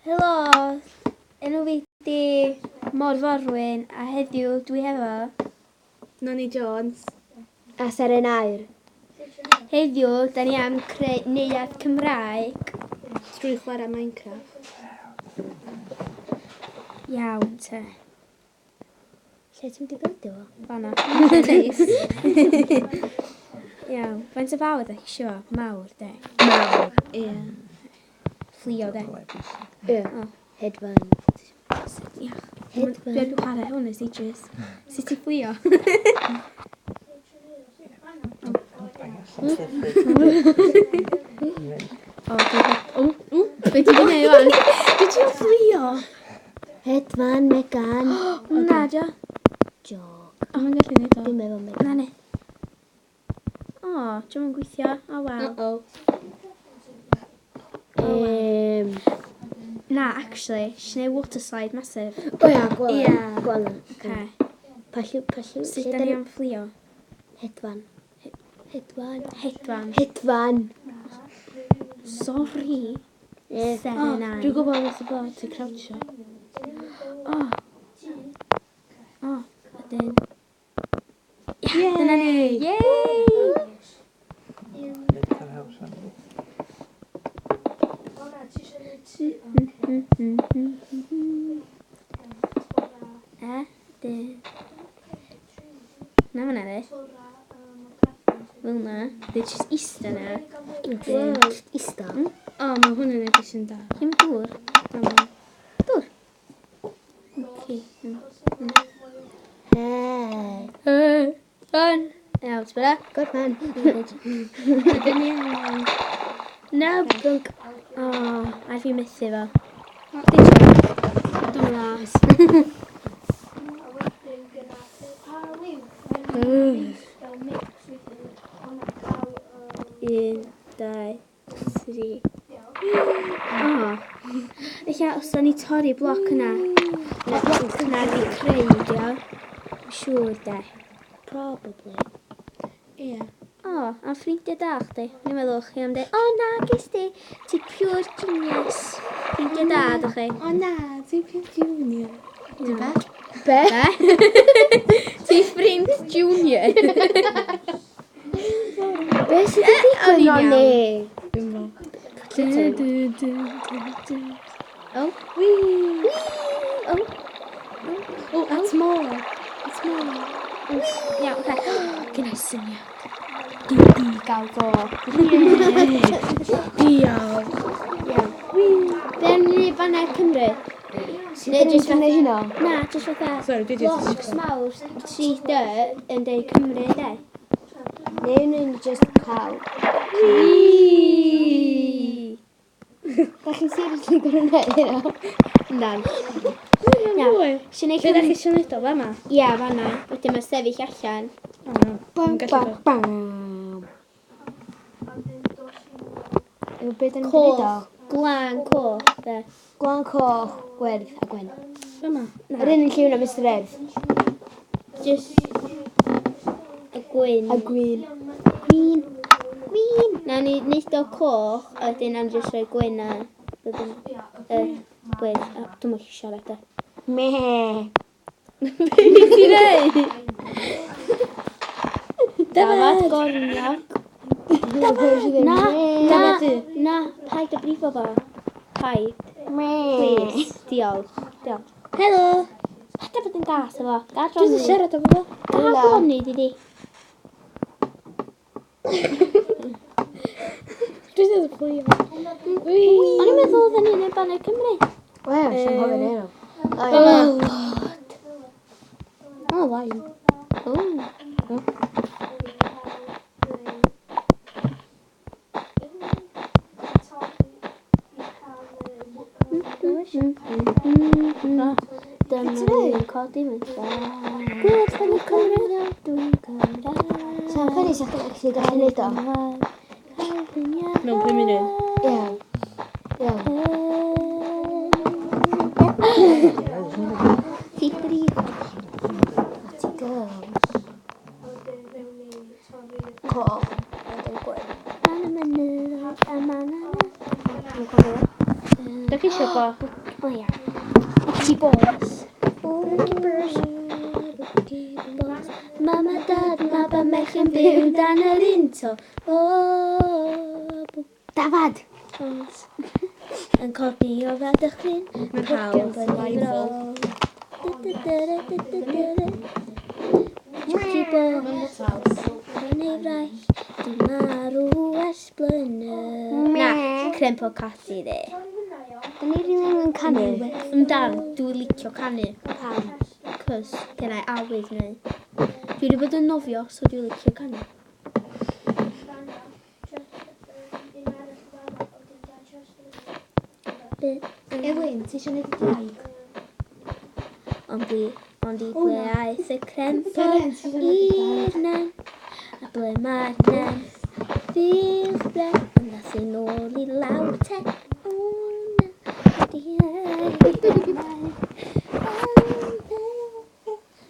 Helo, enw fi di Morforwyn a heddiw dwi hefo Noni Jones. A Seren Aur. Heddiw, da ni am creu neuadd Cymraeg. Trwy chwarae Minecraft. Iawn te. Lle ti'n mynd i bildio fo? Fanna. Neis. Iawn. Faint o fawr ydych chi isio fo? Mawr, de. Mawr. Ie. Fflio, de. Ie. O. Hedfan. Ia. Hedfan. Dwi wedi chwarae hwn ers ages. Sut ti fflio? O, dwi'n... O, o, be ti wedi gwneud wan? Dwi ti'n fflio? Hedfan, Megan. Na, jo. Joc. O, mae'n gallu neud o. Dwi'n meddwl Megan. Na, ne. O, dwi'n yn gweithio. O, waw. Uh-oh. Na, actually, eisiau gwneud water slide massive. O ia, gweld. Ie. Gweld. Okay. Pa lliw, pa lliw. Sut lle da ni am fflio? Hedfan. Hedfan. Hedfan. Hedfan. Sorry. Ie. O, Seven nine. dwi'n gwybod beth y bod, ti'n crouchio. O. O, wedyn. Ia, dyna ni. Yay! E, D. Na, fyna di. Fel na. Di jyst ista na. Wow. Ista. O, mae hwn yn edrych yn da. Lle mae dŵr? Dyma. Dŵr. Oce. Hey. Run. Iawn, ti'n bera? Gorffen. Ydyn ni angen... Na, bwnc. O, a fi methu fo. Dwi'n las. Un, dau, tri. O. Ella os da ni torri bloc yna. Na bloc yna di creu, dio. Siŵr de. Probably. Ie. O, a ffrindiau da chdi. Ni'n meddwl chi am dweud, o na, ges di, ti pure genius. Ffrindiau da, dych chi. O na, ti'n pimp junior. Ti be? Be? Be? Ti ffrind junior. Be sydd wedi O'n digwydd i'n Noni? Dwi'n gwybod. Du, du, du, du, du. O. Wee! O. Oh, at more. At more. Iawn, oce. Gen i syniad. Di di gael go. Diolch. Iawn. Be am ni fanna Cymru? Sut ydyn ni'n gwneud hynna? Na, jyst fatha Sorry, dwi jyst- blocks mawr 3D yn deud Cymru, de. Neu ni'n just cael. Wee! Da chi'n seriously gorfod gwneud hynna? Yndan. Iawn. Isio neud Be da Cymru? chi eisiau neud o fama? Ia, fanna. Wedyn mae sefyll allan. O, no. Bam, Dwi'n gallu bam, dod. bam. Efo be da ni'n gwneud o? Coch. Glan coch, de. Glan coch, gwyrdd a gwyn. Fama. Yr un yn lliw na Mr Urdd. Just y gwyn. A gwyn. Gwyn. Gwyn. Na ni neud o coch, a wedyn am jyst rhoi gwyn a... Y gwyrdd. O, Dwi'm yn gallu siarad, de. Me. Be ti neud? Dafad gorniog. Na, na, na, paid o brifo fo. Paid. Me. Please. Diolch. Diolch. Helo. Paid â bod yn gas efo. Gad Dwi'n Ronnie. siarad efo fo. Gad Ronnie, di. Dwi'n siarad fflio. O'n i'n meddwl oedden ni'n neud banner Cymru. Wel, sy'n hofyn hynna. Oh, Lord. Oh, lion. O. Dyma ni'n codi mynd Gwyd banner Cymru, dwi'n Cymraeg. Sa'n funny sa chdi'n actually gallu neud o? Mewn 5 munud. Ie. Ie. Ti brif. Ti girls. Coch. Wedyn gwyn. Man y mynydd a man a... Da chi eisiau bo? O ia. Bwci boys. Bwci boys. Mam a dad, mab a merch yn byw dan yr un to. O, Dafad! boys. Yn codi o fadychlyn. Mae'n Pawb hawdd, yn ei fro. Bwci boys. Yn ei fraich. Di marw ers blynedd. Na, crempo cati dde. Da ni rili angen canu. Yndan, dwi'n licio canu. Pam? Cos gen i awydd neu. Dwi wedi bod yn nofio, so dwi'n licio canu. Elin, ti eisiau gwneud y draig? Ond bwi, ond i ble aeth y crempo Seren, ti isio neud y i'r nen? A ble mae'r nen? Ddill ble, ond nath i nôl i lawr te. O na, ydi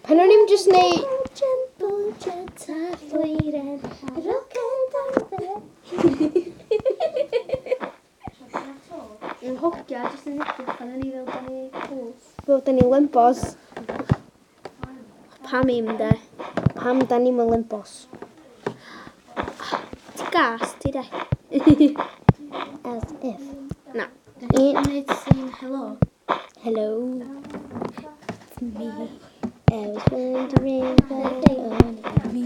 Pan o'n i'n just neud... Jumbo jet a llwyren, roced ar fe. Yn hogia, jyst yn edrych pan o'n i fel da ni cool. Fel da ni'n limbos. Pam i'm de? Pam da ni'n limbos? Ti gas, ti de? As if. Na. Un. Wneud sy'n hello. Hello. It's me. I was wondering but only me.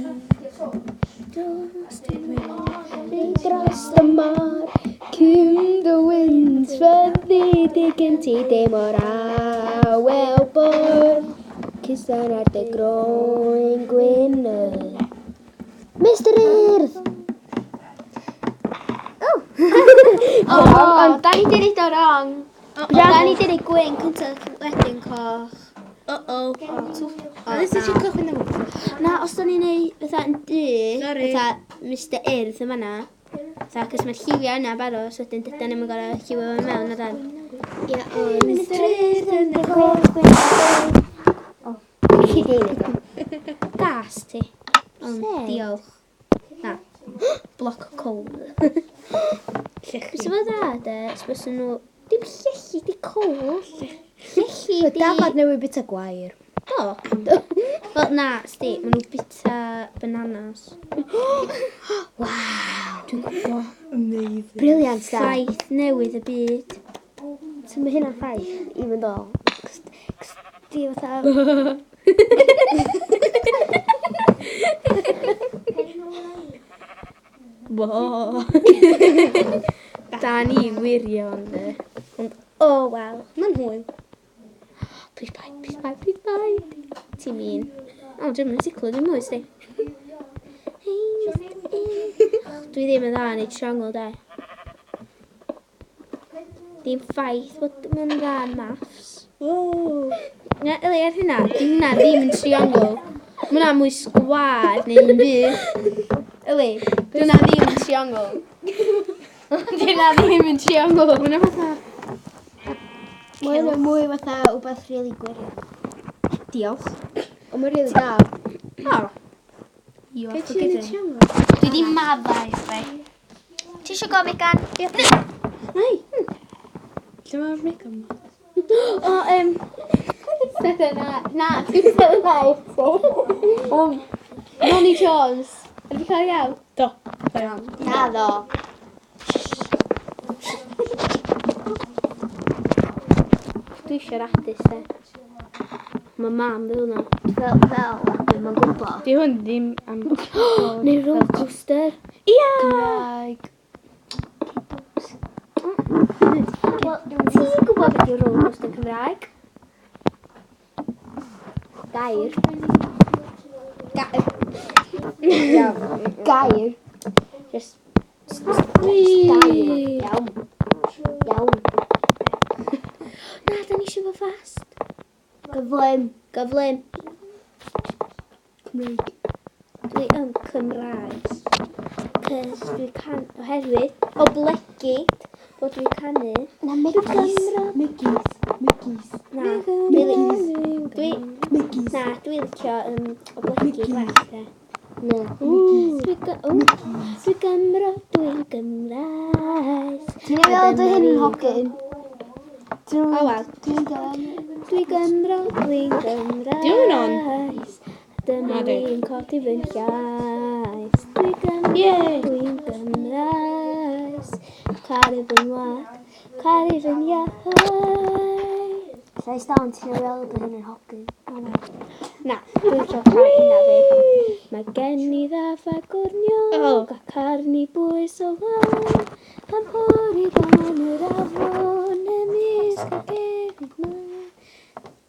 Dros y môr, cym dy wynt, fyddi di gen ti dim o'r awel bor. Cusan ar dy groen gwyn. Mr Urdd! Oh! Oh, da ni di neud o wrong. Da ni di neud gwyn cyntaf wedyn coch. Uh-oh. O, Nes i na. ti cychwyn efo? Na, os da ni'n neud fatha yn du, Sorry. fatha Mr Urdd yma na, fatha, cos mae'r lliwiau yna barod, so wedyn dydan ni'm yn gorfod lliwio fo mewn ar dan. Ie, ond... Mr Urdd yn y gwyn, gwyn, gwyn. Chi di neud o. Gas ti. Ond Sut? diolch. Na. Bloc coal. Llechi. Fysa fo dda, de, os bysa nhw... Dim llechi, di coal. Llechi di... Dafad newydd bita gwair. Do. Wel, na, sti, maen nhw'n bita bananas. Waw! Dwi'n gwybod. Amazing. Brilliant, da. Ffaith newydd y byd. So mae hynna'n ffaith, even though. Cos di fatha... Wo. Da ni wirion, de. Ond, oh, wel. Mae'n hwyl. Please paid, please paid, please paid. Ti'n mean. O, dwi'n mynd ticlo, dwi'n mwy, sti. Hey, Mr. Urdd. Dwi ddim yn dda yn ei triongl, de. Dim ffaith bod mae'n dda yn maths. Whoa. Na, Eli, ar hynna, di hynna ddim yn triongl. Mae hwnna mwy sgwâr neu un byd. Eli, di hwnna ddim yn triongl. Di hynna ddim yn triongl. Mae hwnna fatha... Mae hynna mwy fatha wbeth rili gwirion. Diolch. Ond mae'n rili da. Oh. You are Be ti'n neud forgiven. triongl? Dwi di maddau i chdi. Ti eisiau go, Megan? Ai. Lle mae'r make-up yma? O, na, na, ti'n sedd na i ti. Ronnie Jones. Ydy cael iawn? Do. Da iawn. Na ddo. Dwi eisiau radis, de. Mae mam fel yna. Fel, dwi'm yn gwybod. Di hwn ddim am... Neu roller coaster. Ia! Cymraeg. Wel, ti'n gwybod beth yw roller coaster Cymraeg? Gair. Gair. Gair. Just Gair. Iawn. Iawn. Na, da ni eisiau fod fast. Gyflym. Gyflym. Cymraeg. Dwi yn Cymraeg. Cys dwi can... Oherwydd, oblegid bod dwi canu. Na, Megis. Megis. Megis. Na, dwi dwi... Megis. Na, dwi licio oblegid well, de. Na. Dwi dwi Gymro, dwi'n Gymraes. Ti'n ei weld o hyn yn hogyn? O wel. Dwi'n gael. Dwi Gymro, dwi'n Gymraes. Di hwn on? Dyma Na, di. fi'n codi fy llais. Dwi Gymro, Yay! dwi'n Gymraes. Caru fy ngwlad, caru fy iaith. Llais down, ti'n ei weld bod hyn yn hogyn. Na, dwi'n trio cael hynna fi. Mae gen i ddaff a gwrniog Oh. ac arni bwys o lan. Pan pori dan yr afon ymysg y gerrig mân.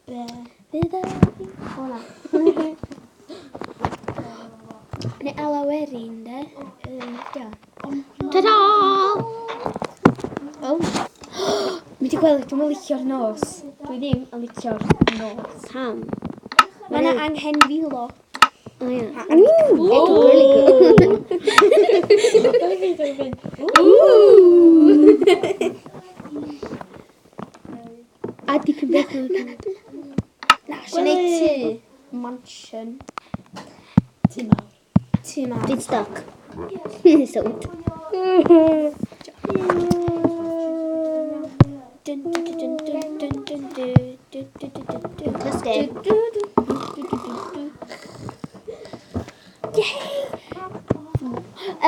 Be? Fydd a fi... O na. Neu alawerin, de. Ia. Ta-da! Oh. Mi di gweld, dwi'n licio'r nos. Dwi ddim yn licio'r nos. Pam? Mae yna anghenfilo. O ie. Ooh! Really good. Ooh! A dipyn bach o... Na, eisiau gwneud tŷ. Mansion. Tŷ mawr. Tŷ mawr. Dwi'n stuck. Sownd. Dun, dun, dun, dun, dun, dun, dun, dun, dun, dun, dun, dun. Let's go. Dun, dun, dun, dun, dun, dun, dun. Yay!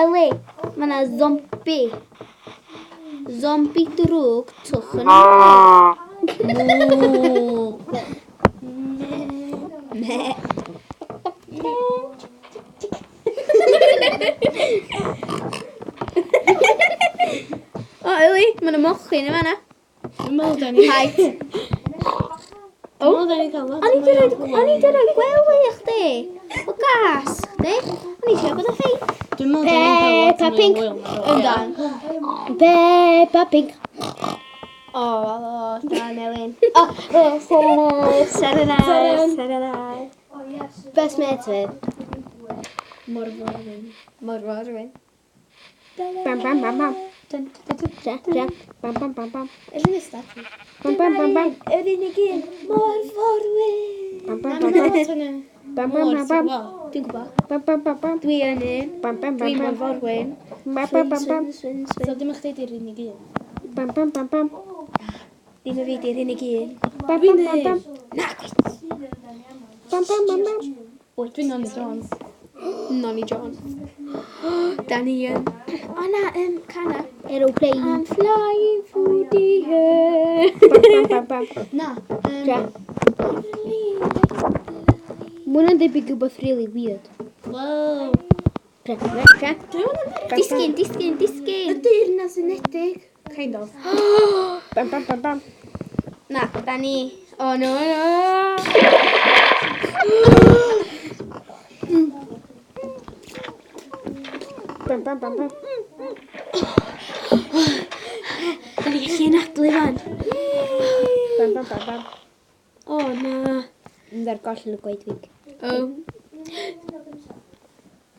Eli, mae yna zombie. Zombie drwg twch yn Ooh. Me. O, Eli, mae yna mochyn yma na. Dwi'n meddwl da ni... Paid. Dwi'n meddwl da ni cael lot O'n i mwy di o rhoi hwyl. o'n i di rhoi gwely i chdi. O gas, chdi. O'n i eisiau bod y ffeic. Dwi'n meddwl da ni'n cael lot Peppa mwy o Pig. hwyl na fo. Yndan. Peppa Pig. O, o, da, Melin. O, o, Serenau. Seren. Serenau. Best mate fi. Morforwyn. Morforwyn. Bam, bam, bam, bam. Dun, dun, dun, Ja, ja. Bam, bam, bam, bam. Yr unig start. Bam, bam, bam, bam. Yr unig un. Morforwyn. Bam, bam, bam, bam. Bam, bam, bam, bam. Dwi'n gwybod. Bam, bam, bam, bam. Dwi yn un. Bam, bam, bam, Dwi'n bam. morforwyn. Bam, bam, bam, bam. Swyn, swyn, So swyn. dim chdi di'r unig un. Bam, bam, bam, bam. Ddim y fi di'r unig un. Bam, bam, bam, bam. Na, gwyt. Bam, bam, bam, bam. Dwi'n Noni Jones. Noni Jones. Da ni yn. O na, cana. Aeroplane. I'm flying through the air. Bam, bam, bam, bam. Na. Ja. Mae hwnna'n debyg i rhywbeth really weird. Wow. Pre, pre, pre. Disgyn, disgyn, disgyn. Y Deyrnas Unedig. Kind of. Bam, bam, bam, bam. Na, da ni. O, no, no. Bam, bam, bam, bam. Da ni gallu anadlu fan. Bam, bam, bam, bam. O, na. Mynd ar goll yn y goedwig. O.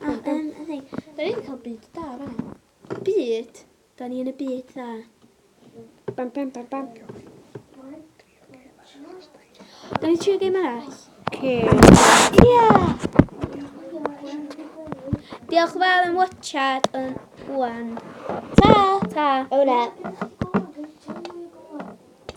A, I think. Da ni'n cael byd da, fan. Byd. Da ni yn y byd dda. Bam, bam, bam, bam. Da ni trio gêm arall? Okay. Ie! Diolch yn fawr am watchad yn wan. Ta! Ta! Ola.